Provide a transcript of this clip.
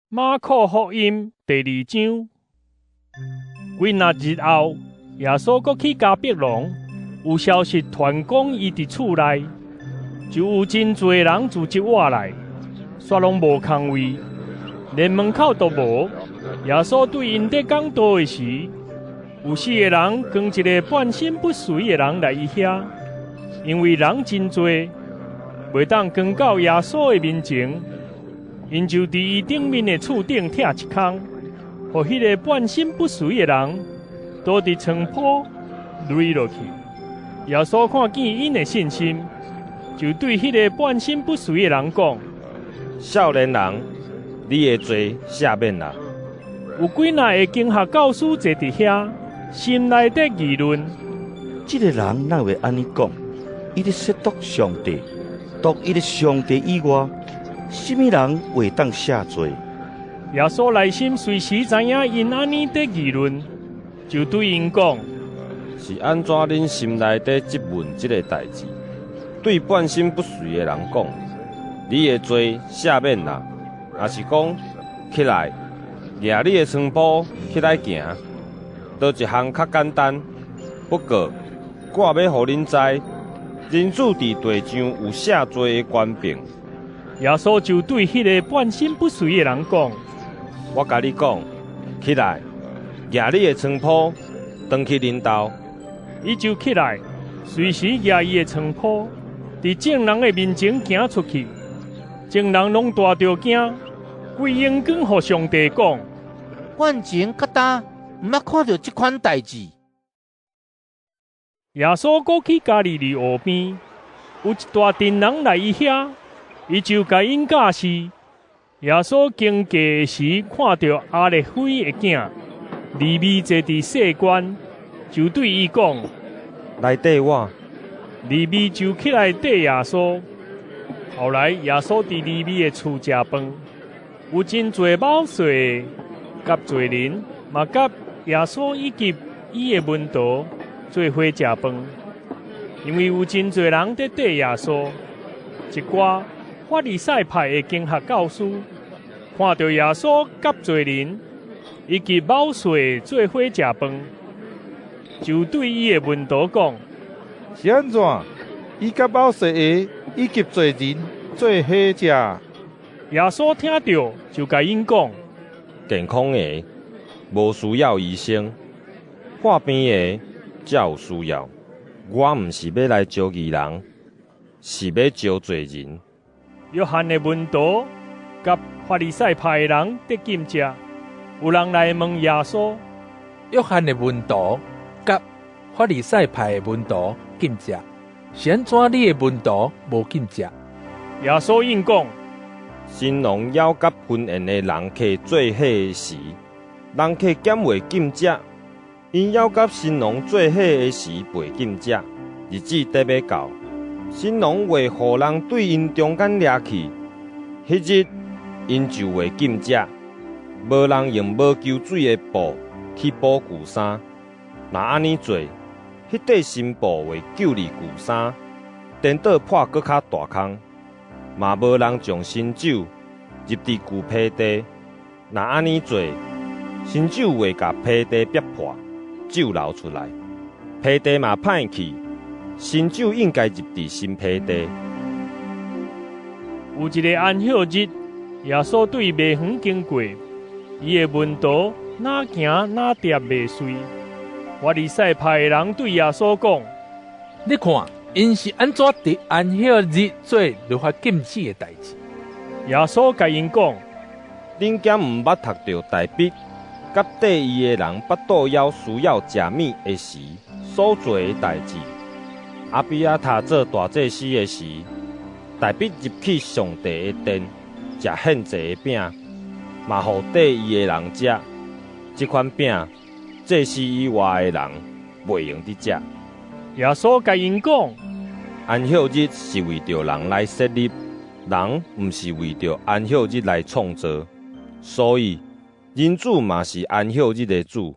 馬可福音第二章。幾若日後，耶穌閣去迦百農，有消息傳講伊佇厝內，就有真濟人自周倚來，煞攏無空位，連門口都無。耶穌對𪜶咧講道的時，有四个人扛一个半身不遂的人來伊遐，因為人真濟，袂當扛到耶穌的面前。𪜶就佇伊頂面的厝頂拆一空，予彼个半身不遂的人倒佇床鋪縒落去。耶穌看見𪜶的信心，就對彼个半身不遂的人講：少年人，你的罪赦免啦。有幾若个經學教師坐佇遐，心內底議論：這个人哪會按呢講？伊咧褻瀆上帝，除一个上帝以外，啥物人會當赦罪？耶穌內心隨時知影𪜶按呢佇議論，就對𪜶講：是按怎恁心內底質問這个代誌？對半身不遂的人講：你的罪赦免啦，抑是講起來，舉你的床鋪起來行，佗一項較簡單？不過，我欲予恁知，人子佇地上有赦罪的權柄。耶穌就對彼个半身不遂的人講：我共你講，起來，舉你的床鋪，轉去恁兜。伊就起來，隨時舉伊的床鋪，佇眾人的面前行出去。眾人攏大著驚，規榮光予上帝講：阮前佮今毋捌看著這款代誌。耶穌閣去加利利湖邊，有一大陣人來伊遐，伊就共𪜶教示。耶穌經過的時，看著亞勒腓的囝利未坐佇稅關，就對伊講：來綴我。利未就起來綴耶穌。後來耶穌佇利未的厝食飯，有真濟謀稅的佮罪人，嘛佮耶穌以及伊的門徒做伙食飯，因為有真濟人佇綴耶穌。一寡法利賽派的經學教師看著耶穌佮罪人以及謀稅做伙食飯，就對伊的門徒講：是按怎？伊佮謀稅的以及罪人做伙食？耶穌聽著，就共𪜶講：健康的無需要醫生，患病的才有需要。我毋是欲來召義人，是欲召罪人。約翰的門徒佮法利賽派的人佇禁食，有人來問耶穌：約翰的門徒佮法利賽派的門徒禁食，是按怎你的門徒無禁食？耶穌應講：新郎猶佮婚宴的人客做伙的時，人客敢會禁食？𪜶猶佮新郎做伙的時袂禁食，日子得欲到，新郎會予人對𪜶中間掠去，彼日𪜶就會禁食。無人用無搝水的布去補舊衫，若按呢做，彼塊新布會搝入舊衫，顛倒破閣較大空。嘛無人將新酒入佇舊皮袋，若按呢做，新酒會共皮袋煏破，酒流出來，皮袋嘛歹去。新酒應該入佇新皮袋。有一个安息日，耶穌對麥園經過，伊的門徒若行若摘麥穗。法利賽派的人對耶穌講：你看，𪜶是按怎佇安息日做律法禁止的代誌？耶穌共𪜶講：恁敢毋捌讀著大衛佮綴伊的人腹肚枵需要食物的時所做的代誌？亞比亞他做大祭司的時，大衛入去上帝的殿，食獻祭的餅，嘛予綴伊的人食。這款餅，祭司以外的人袂用得食。耶穌共𪜶講：安息日是為著人來設立，人毋是為著安息日來創造，所以人子嘛是安息日的主。